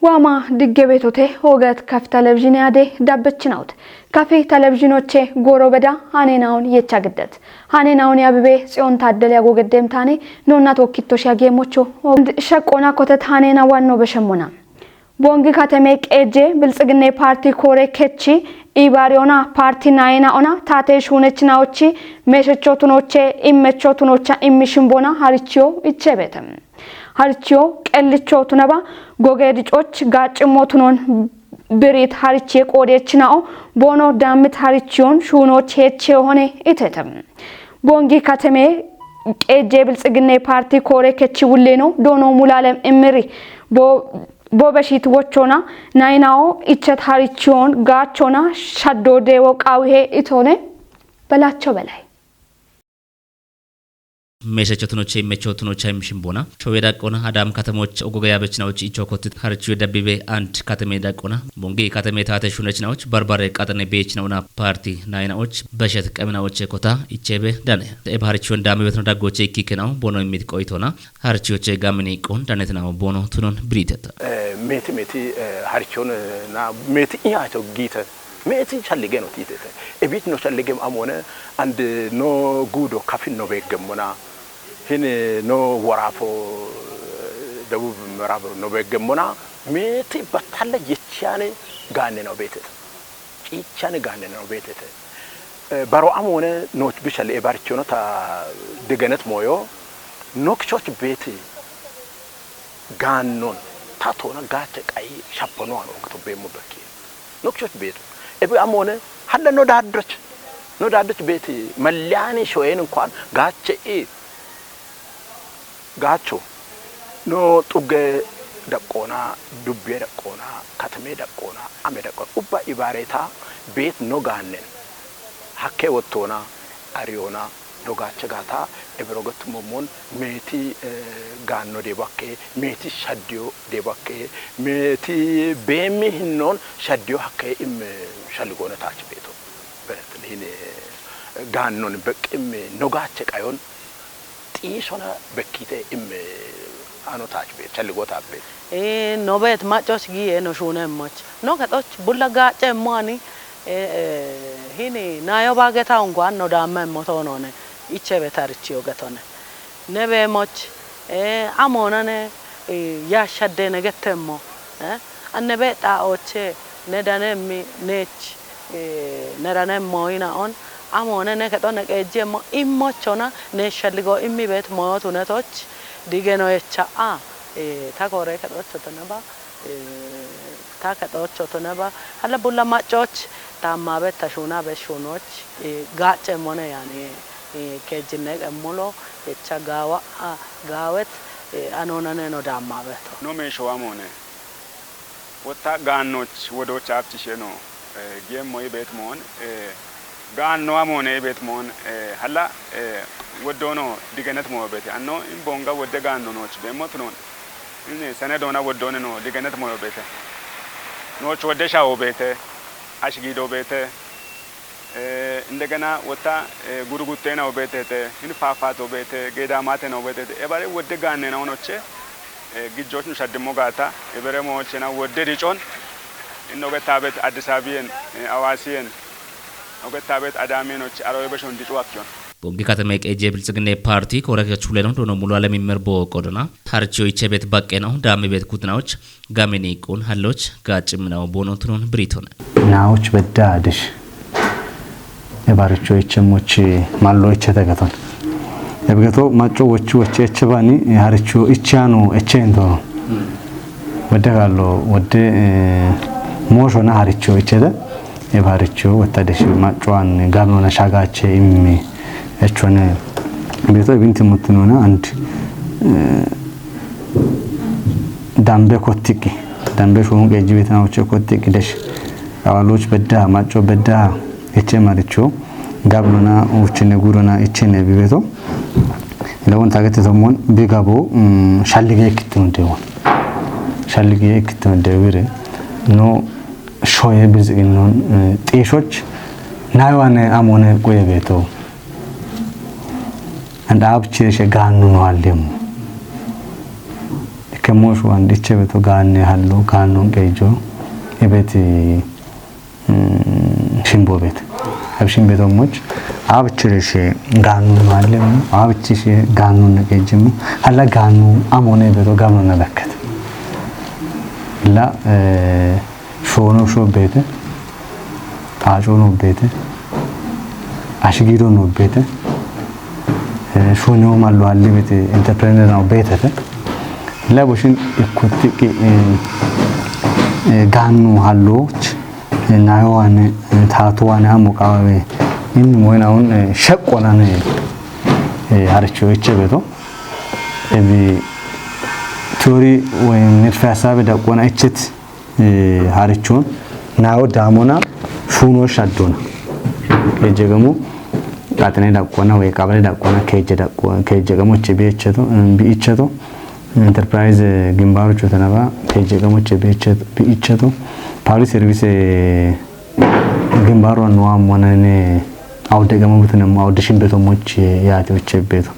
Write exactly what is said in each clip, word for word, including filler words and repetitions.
Waama digge beetote, hogat kafi telebizhiine yaade dabbechinawut. Kafi telebizhiinoche gooro beda haneenaun yecha giddet. Haneenaun yaabibe Tsiyoon Taaddele yagogeddemtaane, noonna tookkittoshi yageemmocho. Shaqqoona kotet haneena waanno beshemmona. Boongi kateme qeejje Biltsiginne paarti koore kechi ibaariyoona paarti nayina ona taate shuunechinaochi meeshechotunoche immechotunocha immishimboona harichiyo ichebeete. Harichiyo qellicho tunaba goge dicoch gaaccimmo tunon biriit harichiye qoodechinao boono daammit harichiyon shuunoch heeche hone itete. Boongi kateme qeejje Biltsiginne paarti koore kechi wulleeno doono mulaalem immiri bo Bobeshit wochona nayinawo ichet harichon gachona shaddo dewo qawihe itone. Belacho Belay. Meshecho tunoche, mecho tunocha imshimboona. Showe daqqona, Adam katamoch ogoga yabechinawoch icho kotit harichu dabbibe and katame daqqona. Bongi katame tate shunechinawoch, barbare qatane bechinawona parti nayinawoch, beshet qaminawoche kota, ichebe dane. Eb harichon dame betno daggoche ikkikenawo, bono imit qoytona. Harichoche gamini qon danetinawo bono tunon biriteta. Eh, meeti, meeti, eh, harichon, eh, na meeti iyacho giite. Meeti shallige no tiitete. Ebit no shallige amone, and, eh, no gudo kafin no beggemmona. Hini no worafo, eh, debub merab no beggemmona. Meeti batalla yechiane gaane no beetete. Ciichane gaane no beetete. Eh, baro amone noch bishal e barichono ta degenet moyo. Nokchoch beeti. Gaannon tatona gaache qayi shappono ano gito beemmo bekki. Nokchoch beetu. Ebi amone halla no daaddoch. No daaddoch beeti malliyaani shoyen inkuwan gaache i. Gaacho. No xugge daqqoona, dubbiye daqqoona, katame daqqoona, ame daqqoona. Ubba ibaareta beet no gaannen. Hakke wottoona, ariyoona. Dogaache gaata, ebero gettumommon, meeti, eh, gaanno deebakke, meeti shaddiyo deebakke, meeti beemmi hinnon shaddiyo hakke im, eh, shalligoone taach beeto. Beret hin, eh, gaannon beqqi im nogaache qayon, xiisona bekkite im, eh, ano taach beet, shalligo taach beet. Ee, no beet maccoch giye no shuunemmoch. No kexoch bulla gaacce emmoani, ee, ee, hini nayo baageta unkuwan no daamma emmo toonone. Iche beet harichiyo getone. Ne beemoch, ee, amoonane, ee, yaashshadde ne gettemmo. Ee, anne beexxaaoche, ne danemmi neech. Ee, ne danemmo ina on, amoone ne kexo ne qeejji emmo immochona, ne shalligo immi beet moyotu netoch, digeno yecha'a, ee, ta koore kexocho toneba, ee, ta kexocho toneba, hala bulla maccoch, taamma beet ta shuuna beet shuunoch, ee, gaacce emmone yaani, ee, keejjinne qemmulo, yecha gaawa'a, gaawet, ee, anoonane no daamma beeto. No meesho amoone. Wotta gaannoch wodoch aabchishe no, ee, giemmo ibeet moon, ee, gaanno amoone ibeet moon, ee, halla, ee, woddo no digenet moyo beete. Anno in bonga wodde gaanno nooch beemmo tunon. In sene doona woddo ne no digenet moyo beete. Nooch wodde shawo beete, ash giido beete. Ee, indegena wotta, ee, gurugutte no beetete, hin faafato beete, geedaamate no beetete. Ebare wodde gaanne no noche, ee, gijjoch nu shaddimmo gaata, ebere moochena wodde dicon, hin ogetta beet Addis Abiyen, ee, Awaasiyen, ogetta beet Adaamiyen noche, aro ebeshon dicu akkiyon. Bongi katame qeejje Biltsiginne paarti koore kechuleno doono mulu alemi merbo qodona, harchiyo iche beet baqqe no, daami beet kutinawoch, Gamini qun halloch gaacimminawo bono tunon biritone. Nawoch bedda dish. Ebaricho ichemmoch mallo ichete geton. Ebgeto macco wochi wochi echebani, eh, haricho ichiano eche intono. Wedde gallo, wedde, eh, moshona haricho ichete. Ebaricho wetta dish maccoan gamnona shagache immi echone. Beto ebinti muttinona and, eh, Dambe kottiqqi. Dambe shuun qeejji beetena uche kottiqqi desh. Awaloch beddaha, macco beddaha, iche maricho. Gabnona, uchine gurona, ichine bibeto. Lewon tagete tomon bigabo, mm, shallige ikkitino dewon. Shallige ikkitino dewire. No shoye bilziginnon, eh, xiishoch. Naywane amone quye beeto. And abchire she gaanno no allemo. Kemmooshu and iche beto gaanne hallo, gaannon qeejjo, ebeti, mm, shimbo bet. Ab shimbeto moch, ab chire she gaannon maallemo, ab iche she gaannon ne qeejjemo, halla gaannon amone beto gaannon ne bekket. Illa, eh, shoono shoo bete, xaaco no beete, ashigido no beete, eh, shuuneho mallo halli beete, entrepreneur no beetete. Illa boshin ikkutti qi, eh, eh, gaannu halloch, eh, nayo wane, eh, taatu wane amo qaawe, inni moyin ahun, eh, sheqqo nane, eh, haricho iche beeto. Ebi teori woyim nidfe hasabe daqqona ichet, eh, harichon nayo daamona shuuno shaddona. Keejje qamo qaxine daqqona woy qabale daqqona keejje daqqo-, keejje qamo iche bi'icheto, mm, bi'icheto. Enterprise, eh, gimbaarocho tenaba keejje qamo iche bi'icheto, bi'icheto. Public service, eh, gimbaaruwan no ammonane awudde qamo bitinemmo awudde shimbeto moch yaati uchche beeto.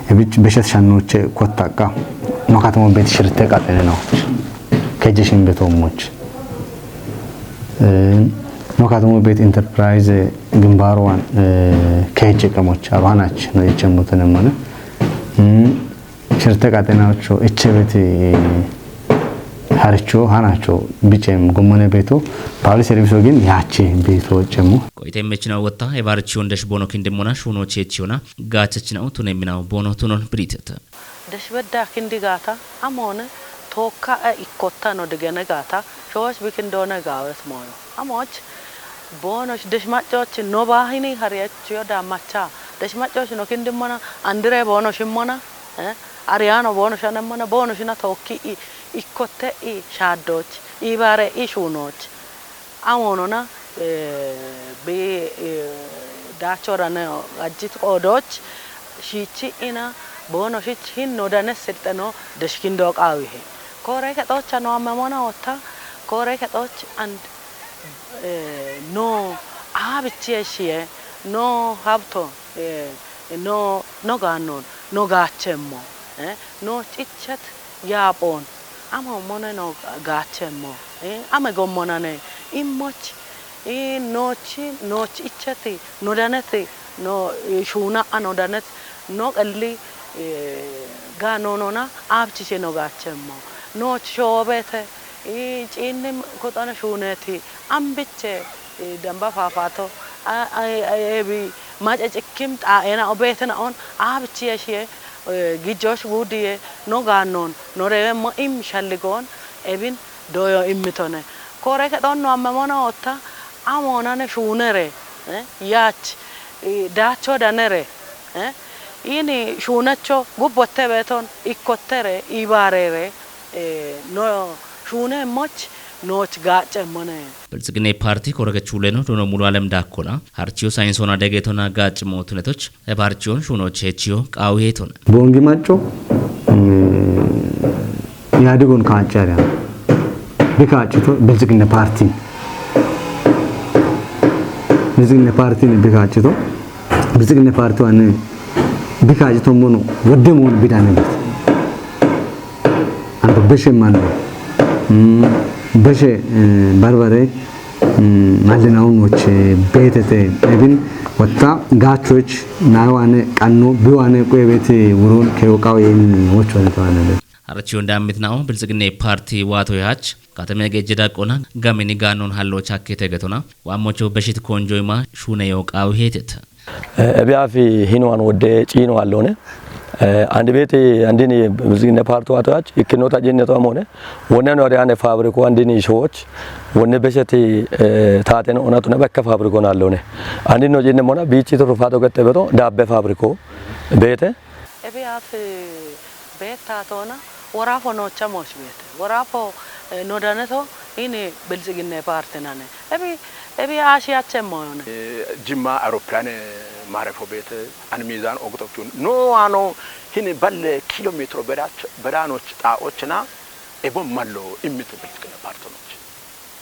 Ebich beshet shannoche kottaqqa. No katamo bet shirte qaxene no. Keejje shimbeto moch. Eh, no katamo bet enterprise gimbaaruwan, eh, keejje qamoch abanach no ichemmo tenemmone. Mm, shirte qaxenacho iche beti haricho hanacho bichem gommone beeto. Public service ogin yaache beeto ichemmo. Qoyite mechina wotta, eba harichon desh boono kindimmona shuuno cheechiyona gaachachina utune mina boono tunon biriitete. Desh bedda kindi gaata, amone tookka e ikkotta no digene gaata, shoosh bikindoone gaawes mooyo. Amoch, boonosh desh maccoch no baahini hariyachiyo daammacha. Desh maccoch no kindimmona, andire boonosh immona, eh, ariyaano boonosh anemmona, boonoshina tookki i, ikkotte i shaaddoch, i baare i shuunoch. Amoonona, eh, bi, eh, daachoodane ajjit qoodoch, shiichi ina, boonoshich hin no dane sirxeno, desh kindo qaawihe. Koore kexocha no ammemona wotta, koore kexoch and Eh, no, aabichi eshiye, no habto, eh, no, no gaannon, no gaachemmo, eh, no chichet yaaphoon, amo mone no gaachemmo, eh, ame gommonane, immoch, eh, noochi, nooch icheti, no daneti, no, eh, shuuna ano danet, no qelli, eh, gaannonona, aabichi she no gaachemmo, nooch shoobete, Ii, ciinni koxona shuuneeti, ambiche, ii, damba faafaato, a, a, a, ebi, mace cikkim xaa'ena, obeetena on, aabichi yeshiye, ee, gijjoosh guudiye, no gaannon, no reewemmo im shalligoon, ebin, doyo immitone. Koore kexon no ammemona otta, amoonane shuunere, ee, yaach, ii, daacho danere, ee, iini shuunecho gubbotte beeton, ikkottere, iibaareere, Ee, no shuuneemmoch nooch gaaccemmone. Biltsiginne paarti koregechu leno dono mulu alem daakkona harchiyo sayinsoona degeetona gaaccimmo tunetoch eba harchiyon shuunoch hechiyo qaawiheetona. Boongi macco, mm, yaadigon kaacce ariya. Bi kaaccito biltsiginne paartin. Biltsiginne paartin bi kaaccito. Biltsiginne paarti waanne bi kaaccito mono wodde mono bidaane bit. Anto beshe manno. Mm, beshe, eh, barbare, mm, malle nawu noche beetete ebin watta gaachoch nayi waane qanno bi waane quye beete wuron keyo qawe in wocho ne tawane be. Harachiyon daammit na'o biltsiginne paarti waato yaach katame gejje daqqona gamini gaannon hallo chakkete getona waammocho beshit konjoyma shuuneyo qaawiheetet. Eh, ebi afi hinuwan wodde ciino allone. Eh, andi beeti andini biltsiginne paarti waato yaach ikkinno tajinnetowa mone. Wonne no ade ane faabriko andini showoch. Wonne besheti, eh, taaten ona tuna bekka faabriko na allone. Andi no jinne mona biichi turufaato gette beto daabbe faabriko beete. Ebi afi Beettaatoona woraafo noocha moosh beete. Woraafo, eh, nodaneto ini biltsiginne paartenane. Ebi, ebi aashiyachemmoyone. Eh, Jimma aeropilaane maarefo beete, ani miizaan oqoxochun. No ano hini balle kiilo meetiro beraach-, beraanoch xaa'ochena, ebo mallo immito biltsiginne paartenoch.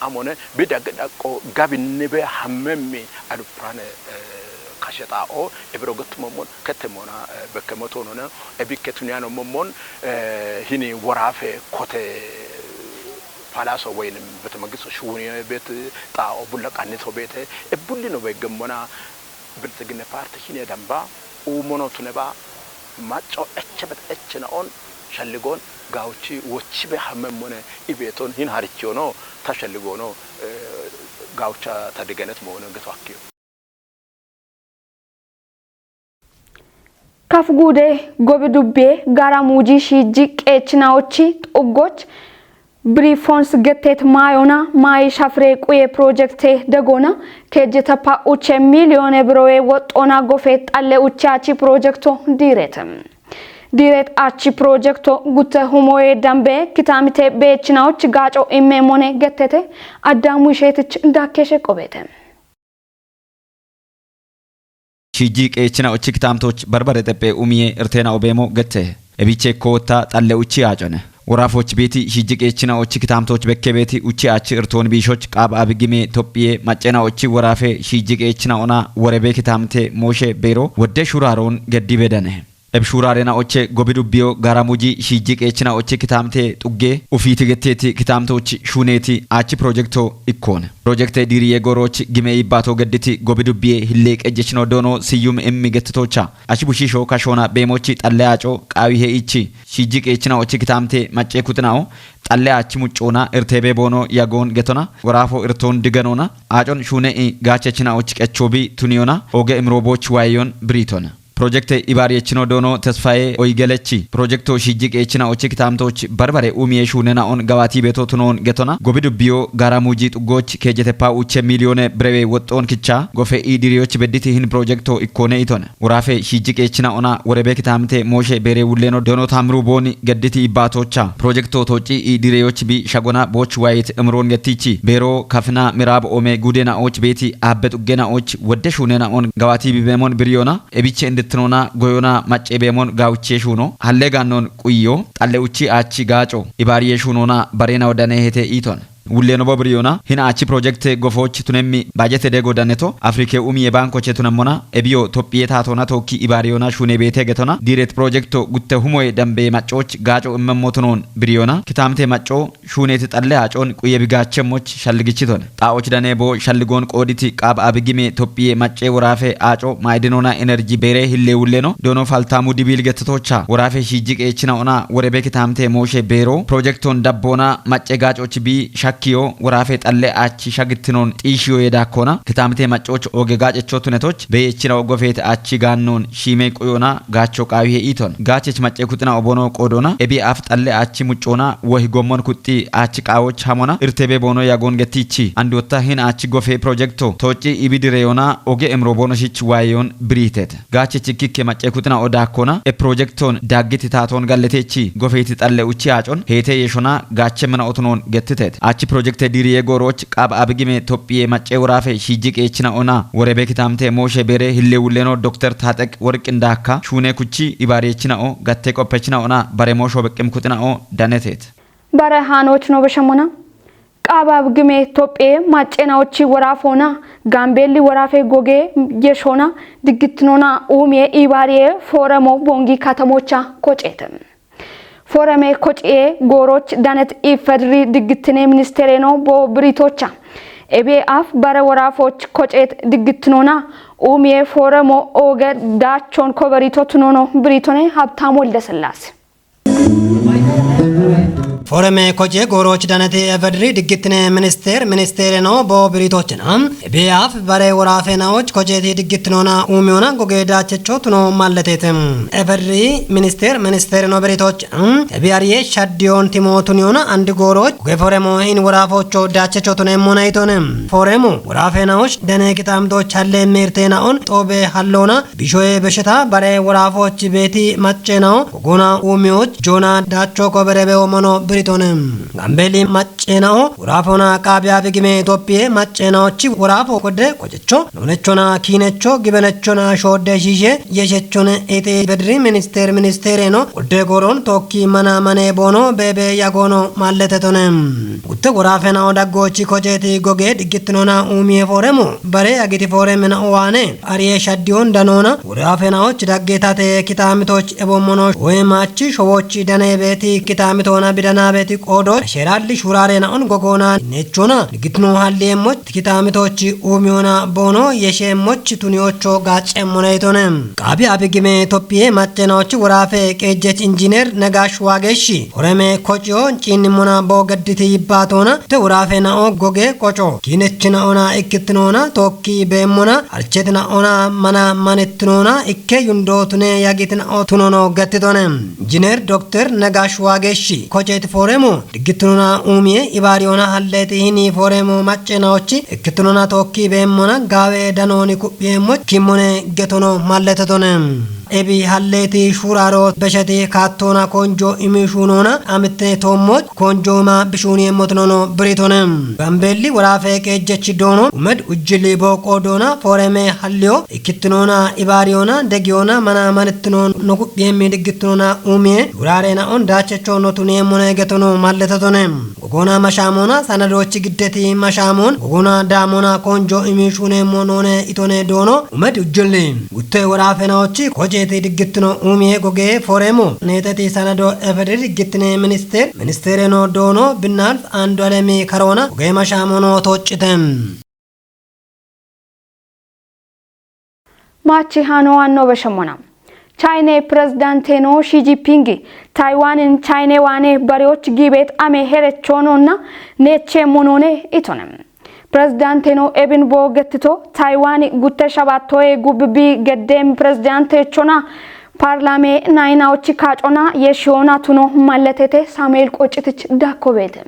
Amone bidaggi dhaqqo gabinni be hammemmi aeropilaane, eh, Ashe xaa'o ebiro gettumommon kettemmoona bekkemotoonona. Ebikke tuniyano mommon hini woraafe kote palaaso woynim betemengisto shuuniyo beet xaa'o bulla qannito beete ebbulli no beggemmona. Bilxiginna paarte hiniye damba uumono tuneba macco echebet eche na'on shalligoon gawuchi wochibe hamemmone ibeeton hin harichiyono ta shalligoono gawucha ta digenet mo'ono geto akkiyo. Kaf guude gobi dubbiye gaara muuji shiijji qeechinawochi xuggoch biri fons getteet maayona maayi shafire quye pirojekte degoona keejjetappa uche miiliyoone birowe woxxoona gofe xalle uchi achi pirojekto diireete. Diireet achi pirojekto gutte humoye dambe kitaamite beechinawoch gaaco immeemmone getteete. Addaamu isheetich dakkeeshe qobeete. Shiijji qeechinawochi kitaamtooch barbare xepphe umiye irteena obeemo gettehe. Ebiche ikko wotta xalle uchi aacone. Woraafoch biiti shiijji qeechinawochi kitaamtooch bekke beeti uchi achi irtoon biishoch qaab abigime Itophiye macceenawochi woraafe shiijji qeechinawona worebe kitaamte mooshe beero wodde shuuraaroon geddi bedanehe. Eb shuuraarena oche gobi dubbiyo gaara muuji shiijji qeechina oche kitaamte xugge ufiiti getteeti kitaamtoochi shuuneeti aachi pirojekto ikkoone. Pirojekte diiriye gooroochi gime iibbaato gedditi gobi dubbiye hillee qejjechino doono siyyum immi gettitoocha achi bushiisho kashoona beemochi xalle aaco qaawihe ichi shiijji qeechina oche kitaamte maccee kuxinao xalle aachi muccoona irteebee boono yagoon getona woraafo irtoon diganoona aacon shuune'i gaachechina ochi qechoobi tuniyona oge imiroo boochi waayeyon biriitona. Pirojekte ibaariyechino doono tesfaye oyigelechi pirojekto shiijji qeechina ochi kitaamtooch barbare uumiye shuunena'on gawaati beeto tunoon getona gobi dubbiyo gaara muuji xuggooch keejjeteppaa uche miiliyoone birewe woxxoon kicha gofe iidiiriyoch bedditi hin pirojekto ikkoone itona. Woraafe shiijji qeechina'ona worebe kitaamte mooshe beere wulleeno doono taamiru booni gedditi ibbaatoocha pirojekto toocci iidiiriyoch bi shagona booch waayit imiroon gettichi beero kafina miraab oome guudena'ooch beeti abbe xuggena'ooch wodde shuunena'on gawaati bibeemon biriyona. Ebiche indittinoona goyona maccee beemon gaawuchie shuuno halleegaannoon quyiyo xalle uchi aachi gaaco ibaariye shuunoona bareenawo danehete iitona. Wulleeno bo biriyona hin aachi pirojekte gofooch tunemmi baajete dego daneto afrike umiye baankoche tunemmona ebiyo tophiye taatoona tookki ibaariyona shuune beete getona diiret pirojekto gutte humoye dambeye maccooch gaaco immemmo tunoon biriyona kitaamte maccoo shuuneeti xalle aacoon quye bigaachemmoch shalligichitone. Xaa'och danee boo shalligoon qooditi qaab abigime Itophiye maccee woraafe aaco maayidinoona enerji beere hillee wulleeno doono faltaamu dibiil gettitoocha woraafe shiijji qeechina'ona worebe kitaamte mooshe beero pirojektoon dabboona maccee gaacoch bii shakkiyo woraafe xalle aachi shagittinoon xiishiyo yedaakkoona kitaamte maccooch oge gaacecho tunetoch beeyechinawo gofeete aachi gaannoon shiimey quyoona gaacho qaawihe iitona gaachech maccee kuxina obono qoodona ebi af xalle aachi muccoona wohi gommon kuxxi aachi qaawoch hamona irtebe boono yagoon gettichi andotta hin aachi gofe pirojekto toocci ibi direyona oge imiro boonoshich waayeyon biriitete. Gaachech ikkikke maccee kuxina odaakkona e pirojekton daaggiti taatoon galletechi gofeyti xalle uchi aacon heete yeshona gaache mena otunoon gettitete. Aachi pirojekte diiriye goorooch qaab abigime tophiye maccee woraafe shiijji qeechina ona worebe kitaamte mooshe beere hille wuleno dokter taaxeq worqi indaakka shuune kuchi ibaariyechina'o gatte qoppechina'ona bare moosho beqqim kuxina'o danetete. Bare haanooch no beshemona. Qaabab gime tophie macceenaochi woraafoona gaambeelli woraafe goge yeshoona diggittinoona uumiye ibaariye fooremo bongi katamocha koceete. Fooreme kociye goorooch danet ifedri diggittine ministeereno boo biriitocha. Ebie af bare woraafooch koceet diggittinoona uumiye fooremo ooge daachoon koberiito tunoono biriitone habtaam woldesillaase. Foreme koce gooroch danete efedri diggittine minister ministere no bo biritochena ebiyaaf bare woraafenaoch koceti diggittinona uumiyona goge daachecho tuno malletete. Efedri minister ministere no biritochena ebiyariye shaddiyon timo tuniyona andi gooroch goge foremo in woraafocho daachecho tunemmo nayitone. Foremo woraafenaoch dane kitamdoch halle mirtenaon xoobe hallona bishoye besheta bare woraafoch beeti macceenao gogona uumiyoch joona daacho koberebe womono Ritone. Gambeeli macce nao woraafona qaabi abi gime Itophiye macce naochi woraafo kode qocecho noonechona kiinecho gibenechona shoodde shiishe yeshechone iti bediri minister ministereno wodde gooroon tookki mana mane boono beebe yagoono maalletetone. Gutte woraafe nao daggoochi kojeeti goge diggittinona uumiye fooremo bare agiti fooreme nao waane ariye shaddiyoon danoona woraafe naochi dagge tate kitaamitochi ebommono woyimaachi showoochi daneebeeti kitaamitoona bidanaabeeti qoodoo asheraalli shuuraare naon gogoona nechona diggittinoo halliyemmochi kitaamitochi uumiyoona boono yesheemmochi tuniyocho gaacceemmone yitone. Qaabi abi gime Itophiye macce naochi woraafe qeejjech injineer Negaash Waageeshi horeme kociyo ciinnimmona boo gedditi yibbaatoona te woraafe nao goge qoco kiinechi naona ikkittinoona tookki beemmona archeti naona mana manittinoona ikke yundoo tune yagiti nao tunono gettitone. Injineer dokter Negaash Waageeshi koceeti fooremo diggittinona uumiye ibaariyona halleeti hini fooremo macce naochi ikkittinona tookki beemmona gaawe danooni ku'phiyeemmo kimmone getono maalletetone. Ebi halleeti shuuraaro besheti kaattoona konjo imi shuunoona amitte toommo konjo ima bishuuniyeemmotinono biritone. Gambeelli woraafe qeejjechi doono umed ujjili booqoo doona fooreme halliyo ikkittinoona ibaariyoona degiyoona mana manittinoon no ku'phiyeemmi diggittinona uumiye shuuraare naon daachecho no tuniyeemmone getono maalletetone. Gogoona mashaamoona sanadoochi giddeti mashaamoon gogoona daamoona konjo imi shuuneemmo noone itone doono umed ujjilli gutte woraafe naochi kojeeti diggittino uumiye gogee fooremo neeteti sanado efedi diggittine minister ministereno doono binnaalf andu alemi karoona gogee mashaamono tooccite. Maachi hano anno beshemona. Chayine pirezidaante no Shi Jinpingi Taiwanin Chayine waane bariyoch giibeet ame herechoononna neecheemmonoone itone. Pirezidaante no ebin boo gettito Taiwani gutte shabaattoye gubbi bi geddeem pirezidaantechona parlaame nayinaochi kaacona yeshiyoona tuno malletete Samu'el Quccitich dakko beete.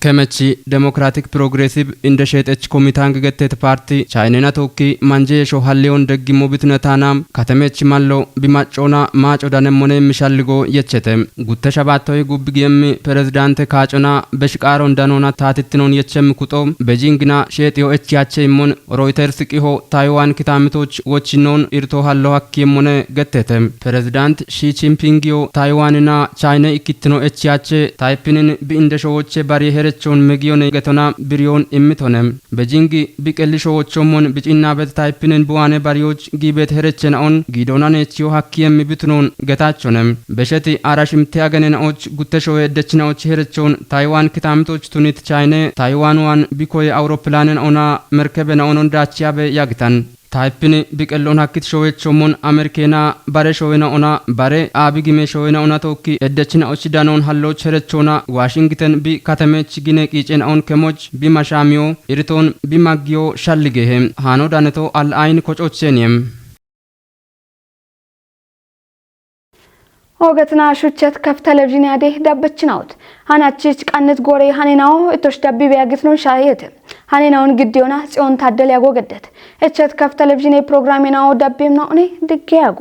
Kemechi Democratic Progressive inde sheexech Komitang gettete paarti Chayinena tookki manje yesho halliyon deggimmo bitunetaana katemechi mallo bimaccoona maaco danemmone mishalligo yechete. Gutte shabaattoyi gubbi giyemmi pirezidaante kaacona beshiqaaron danoona taatittinoon yechemmi kuxo Bejingina sheexiyo echiyache immon Royters qiho Taiwan kitaamitoch wochinoon irto hallo hakkiemmone gettete. Pirezidaant Shi Jinpingiyo Taiwanina Chayine ikkittino echiyache tayipinin bi indeshowoche bari herechoon megiyone getona biriyoon immitone. Bejingi bi qellishowochommon biciinnaabet tayipinin buwaane bariyoch giibeet hereche naon giidoona neechiyo hakkiyemmi bitunoon getaachone. Besheti arashimte agene naoch gutteshowe dechinaoch herechoon Taiwan kitaamitoch tunit Chayine Taiwan waan bi koye awuropilaane naona merkebe naonon daachiyabe yagitan. Tayipini bi qelloon hakkit showechommon Amerkeena bare showe naona bare aabi gime showe naona tookki eddechi naochi danoon halloch herechoona Washingten bi katemech gine qiice naon kemoch bi mashaamiyo iritoon bi maggiyo shalligehe. Haano daneto al'ayin kococheniye. Ogetina shuchet kef televizhine ade dabbechinawut. Hanachich qannit gore hanenawo itosh dabbibe agitnon shayete. Hanenawo giddiyona Tsiyon Taddele ago geddet. Echet kef televizhine programe nawo dabbem nawone digge ago.